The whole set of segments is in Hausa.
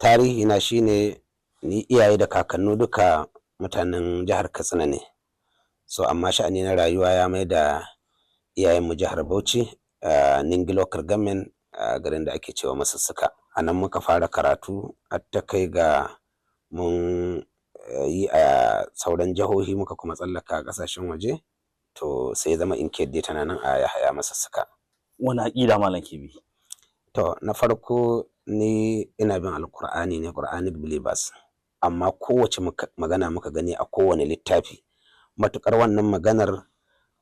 Tarihi na shine ni iyaye da kakannu duka mutanen jihar Katsina ne. So amma sha'ani na rayuwa ya mai da iyayenmu jihar Bauchi, Ningi Local Government, a garin da ake cewa Masussuka. A nan muka fara karatu har ta kai ga mun yi a sauran jihohi, muka kuma tsallaka ƙasashen waje. To sai zama inkiyar dai tana nan a Yahaya Masussuka. Wani aƙida malam ke bi? To na farko ni ina bin Alƙur'ani ne, Quranic believers. Amma kowace magana muka gani a kowane littafi, matuƙar wannan maganar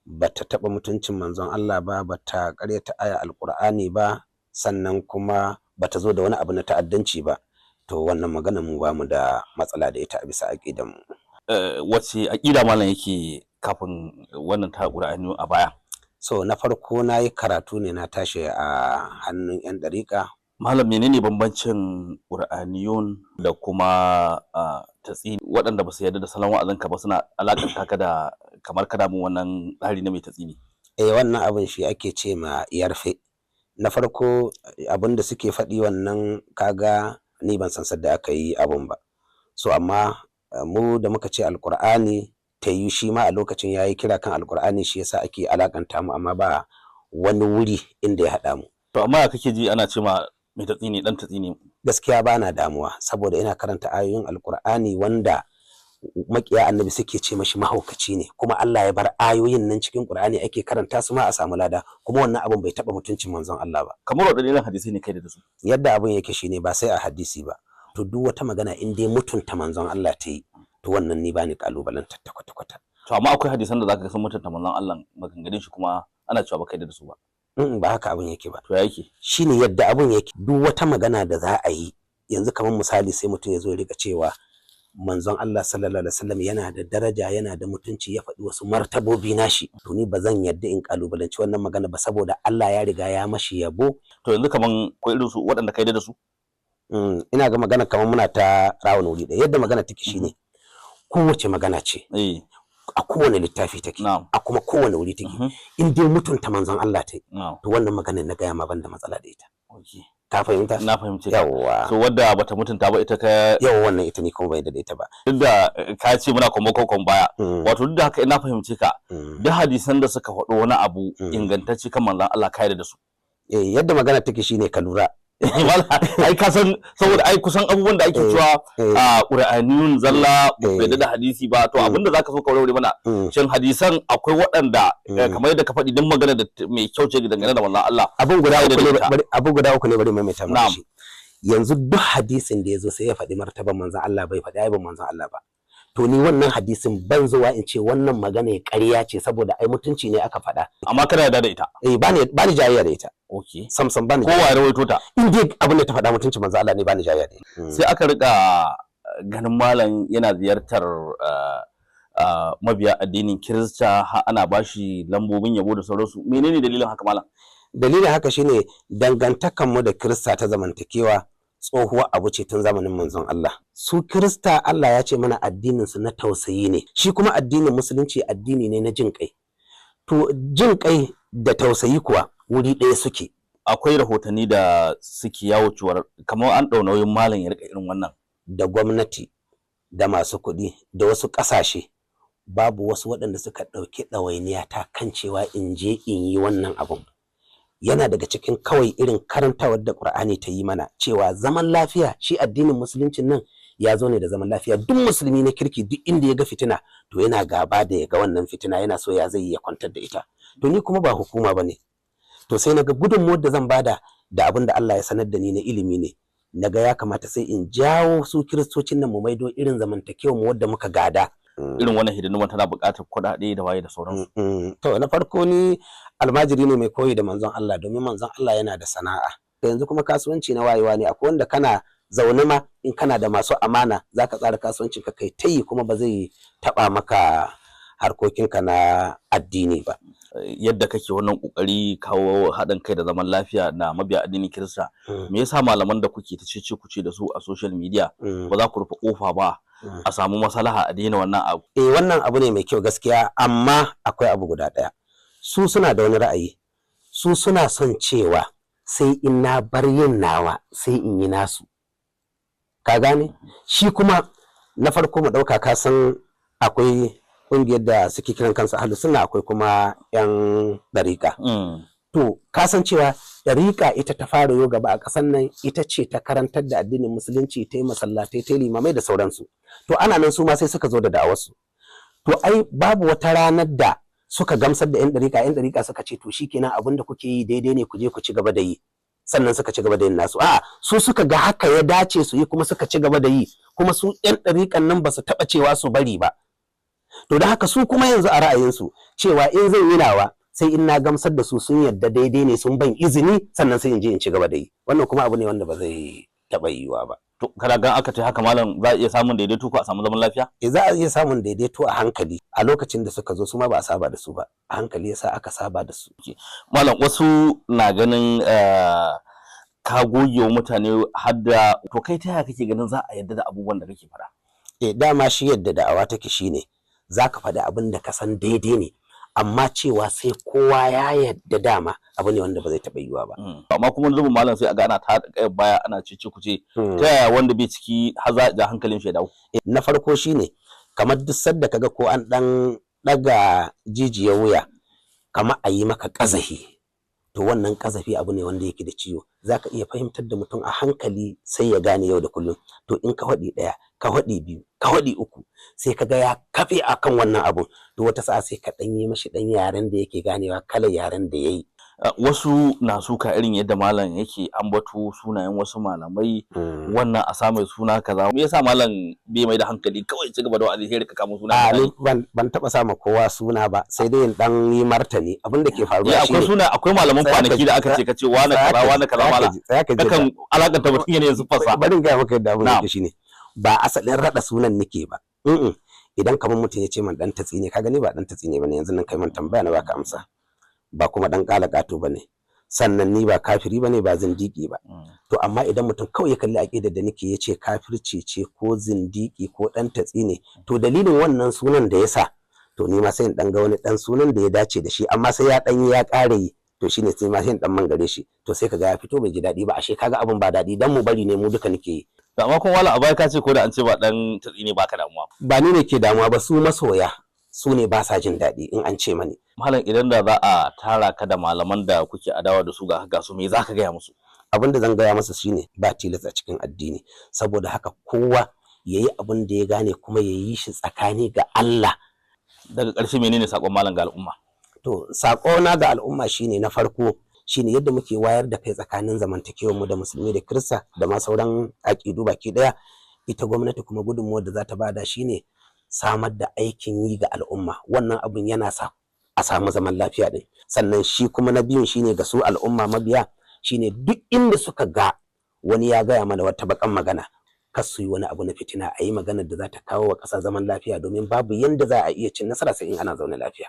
bata taɓa mutuncin manzon Allah ba, bata ƙaryata aya Alƙur'ani ba, sannan kuma bata zo da wani abu na ta'addanci ba, to wannan maganar mu bamu da matsala da ita a bisa aƙidan mu. Wace aƙida malam yake kafin wannan ta Qur'ani a baya? So na farko na yi karatu ne, na tashi a hannun 'yan ɗariƙa. Malam, menene bambancin Qur'aniyun da kuma tatsini? Waɗanda ba su yarda da salon wa'azinka ba suna alakanta ka da kamar kana bin wannan tsari na mai tatsini. Eh, wannan abin shi ake ce ma yarfe. Na farko abin da suke faɗi wannan, kaga ni ban san sadda aka yi abun ba. So amma mu da muka ce Alƙur'ani, ta yi shi ma a lokacin ya yi kira kan Alƙur'ani, shi yasa ake alakanta mu, amma ba wani wuri inda ya haɗa mu. To amma ya kake ji ana ce ma mai tatsini, ɗan tatsini? Gaskiya ba na damuwa, saboda ina karanta ayoyin Alƙur'ani wanda makiya Annabi suke ce mashi mahaukaci ne, kuma Allah ya bar ayoyin nan cikin Qur'ani ake karanta su ma a samu lada, kuma wannan abun bai taba mutuncin manzon Allah ba. Kamar waɗanne irin hadisai ne kai da su? Yadda abun yake shine ba sai a hadisi ba. To duk wata magana in dai mutunta manzon Allah ta yi, to wannan ni bani kalubalantar ta kwata kwata. To amma akwai hadisan da zaka ga sun mutunta manzon Allah, maganganun shi, kuma ana cewa baka yarda da su ba. Ba haka abun yake ba. To ya yake? Shine yadda abun yake, duk wata magana da za a yi yanzu, kamar misali sai mutum ya zo ya rika cewa manzon Allah sallallahu alaihi wasallam yana da daraja, yana da mutunci, ya faɗi wasu martabobi nashi, to ni ba zan yadda in kalubalanci wannan magana ba, saboda Allah ya riga ya mashi yabo. To yanzu kaman ko irin su waɗanda ka yarda da su? Ina ga magana kamar muna ta rawon wuri ɗaya. Yadda magana take shine kowace magana ce a kowane littafi take, a kuma kowane wuri take, in dai mutunta manzon Allah ta yi, to wannan maganar na gaya ma ban da matsala da ita. Ka fahimta? Na fahimce ka. Yawwa. So wadda bata mutunta ba ita ka Yawwa, wannan ita ni kuma ban yadda da ita ba. Duk da ka ce muna kwamma kokon baya. Wato duk da haka ina fahimce ka, duk hadisan da suka faɗo wani abu ingantacce kan manzon Allah, ka yarda da su. Eh, yadda magana take shine ka lura. Ai ka san saboda ai kusan abubuwan da ake cewa a Qur'aniyun zalla ba su yarda da hadisi ba, to abinda zaka so ka warware mana, shin hadisan akwai waɗanda kamar yadda ka faɗi, duk magana da mai kyau ce dangane da manzon Allah Abun guda ka yarda uku da ne ita? Bari, abu guda uku ne, bari maimaita maka Na'am. shi. Yanzu duk hadisin da ya zo sai ya faɗi martaban manzon Allah, bai faɗi aibin manzon Allah ba, to ni wannan hadisin ban zuwa in ce wannan magana ya ƙarya ce, saboda ai mutunci ne aka faɗa. Amma kana yarda da ita? Eh, bani jayayya da ita. Sam sam bani. Kowa ya rawaito ta. In dai abin da ta faɗa mutuncin manzon Allah ne, bani jayayya da ita. Sai aka rika ganin malam yana ziyartar mabiya addinin Kirista, har ana bashi lambobin yabo da sauransu. Menene dalilin haka, malam? Dalilin haka shine dangantakanmu da Kirista ta zamantakewa tsohuwar abu ce tun zamanin manzon Allah. Su Kirista Allah ya ce mana addinin su na tausayi ne, shi kuma addinin Musulunci addini ne na jin kai. To jin kai da tausayi kuwa wuri ɗaya suke. Akwai rahotanni da suke yawo cewar kamar an ɗau nauyin malam ya rika irin wannan. Da gwamnati da masu kuɗi da wasu ƙasashe, babu wasu waɗanda suka ɗauki ɗawainiya ta kan cewa in je in yi wannan abun. Yana daga cikin kawai irin karantawar da Ƙur'ani ta yi mana cewa zaman lafiya, shi addinin Musuluncin nan ya zo ne da zaman lafiya. Duk musulmi na kirki, duk inda ya ga fitina, to yana gaba da ya ga wannan fitina, yana so ya zai yi ya kwantar da ita. To ni kuma ba hukuma ba ne, to sai naga gudunmuwar da zan bada da abin da Allah ya sanar da ni na ilimi ne, naga ya kamata sai in jawo su Kiristocin nan mu maido irin zamantakewa mu wadda muka gada. Irin wannan hidindiman tana buƙatar kuɗaɗe da waye da sauransu. To na farko ni almajiri ne mai koyi da manzon Allah, domin manzon Allah yana da sana'a. Yanzu kuma kasuwanci na wayewa ne, akwai wanda kana zaune ma, in kana da masu amana, zaka tsara kasuwancin ka kai tayi, kuma ba zai taba maka harkokinka na addini ba. Yadda kake wannan kokari kawo haɗin kai da zaman lafiya na mabiya addinin Kirista, me yasa malaman da kuke ta cece kuce da su a social media ba za ku rufe kofa ba a samu maslaha a daina wannan abu? Eh, wannan abu ne mai kyau gaskiya, amma akwai abu guda ɗaya. Su suna da wani ra'ayi, su suna son cewa sai in na bar yin nawa sai in yi nasu. Ka gane? Shi kuma na farko mu ɗauka, ka san akwai ƙungiyar da suke kiran kansu ahlus sunna, akwai kuma 'yan ɗariƙa. To ka san cewa ɗariƙa ita ta fara yo gaba a ƙasar nan, ita ce ta karantar da addinin musulunci, ta yi masallatai, ta yi limamai da sauransu. To ana nan su ma sai suka zo da da'awarsu. To ai babu wata ranar da suka gamsar da 'yan ɗariƙa, 'yan ɗariƙa suka ce to shikenan, abin da kuke yi daidai ne, ku je ku ci gaba da yi. Sannan suka ci gaba da yin nasu. A'a, su suka ga haka ya dace su yi kuma suka ci gaba da yi, kuma su 'yan ɗariƙan nan ba su taɓa cewa su bari ba. To da haka su kuma yanzu a ra'ayinsu cewa in zan yi nawa sai in na gamsar da su sun yarda daidai ne, sun ban izini, sannan sai in je in ci gaba da yi. Wannan kuma abu ne wanda ba zai taɓa yiwuwa ba. To kana gan aka ce haka, malam, za a iya samun daidaito ko a samu zaman lafiya? E, za a iya samun daidaito a hankali. A lokacin da suka zo su ma ba a saba da su ba, a hankali yasa aka saba da su. Malam, wasu na ganin ka goge wa mutane hadda. To kai ta yaya kake ganin za a yarda da abubuwan da kake faɗa? E, dama shi yadda da'awa take shine za ka faɗi abin da ka san daidai ne, amma cewa sai kowa ya yarda dama abu ne wanda ba zai taɓa yiwuwa ba. Amma kuma zubin, malam, sai a ga ana ta haɗa ƙayar baya, ana cece kuce. Ta yaya wanda bai ciki har za a ja hankalin shi ya dawo? Na farko shine kamar duk sadda kaga ko an ɗan ɗaga jijiyar wuya kamar a yi maka ƙazafi, to wannan ƙazafi abu ne wanda yake da ciwo. Zaka iya fahimtar da mutum a hankali sai ya gane yau da kullum. To in ka faɗi ɗaya, ka faɗi biyu, ka faɗi uku, sai ka ga ya kafe akan wannan abun, to wata sa'a sai ka ɗan yi mashi ɗan yaren da yake ganewa, kalar yaren da ya yi. Wasu na suka irin yadda malam yake ambato sunayen wasu malamai, wannan a sa mai suna kaza. Me yasa malam bai mai da hankali kawai ci gaba da wa'azi sai rika kamo suna? A ni ban taɓa sa ma kowa suna ba, sai dai in ɗan yi martani abin da ke faruwa. Akwai shine suna, akwai malaman Tsaya ka kwanaki ji, da aka ce kace wani tsaya kaza, ka wani ji, kaza, tsaya ka malam ji, tsaya ka ji. Kakan alakanta mutum yanayin siffarsa. Bari in gaya maka yadda abin Na'am. yake. Shine ba asalin raɗa sunan nake ba. Idan kamar mutum ya ce man ɗan tatsi ne, ka gani ba ɗan tatsi ne bane. Yanzu nan kai man tambaya na baka amsa. Ba kuma ɗan ƙala ƙato bane, sannan ni ba kafiri bane, ba zindiki ba. To amma idan mutum kawai ya kalli aƙidar da nake ya ce kafirci ce ko zindiki ko ɗan tatsi ne, to dalilin wannan sunan da ya sa, to ni ma sai in ɗan ga wani ɗan sunan da ya dace da shi, amma sai ya ɗan yi ya ƙara yi, to shine sai ma sai in ɗan mangare shi, to sai kaga ya fito bai ji daɗi ba. Ashe kaga abin ba daɗi dan mu bari ne mu duka nake yi. To amma kuma malam, a baya ka ce ko da an ce ba dan tatsi ne baka damuwa. Ba ni ne ke damuwa ba, su masoya su ne ba sa jin daɗi in an ce mani. Malam, idan da za a tara ka da malaman da kuke adawa da su, ga su, me za ka gaya musu? Abin da zan gaya masa shine ba tilas a cikin addini, saboda haka kowa ya yi abin da ya gane kuma ya yi shi tsakani ga Allah. Daga ƙarshe, menene sakon malam ga al'umma? To na ga al'umma shine na farko shine yadda muke wayar da kai tsakanin zamantakewar mu da musulmi da kirista da ma sauran aƙidu baki ɗaya. Ita gwamnati kuma gudunmuwar da za ta bada shine samar da aikin yi ga al'umma. Wannan abun yana sa a samu zaman lafiya din. Sannan shi kuma na biyun shine ga su al'umma mabiya shine duk inda suka ga wani ya gaya mana wata bakan magana, kar su yi wani abu na fitina, a yi maganar da za ta kawo wa ƙasa zaman lafiya, domin babu yanda za a iya cin nasara sai in ana zaune lafiya.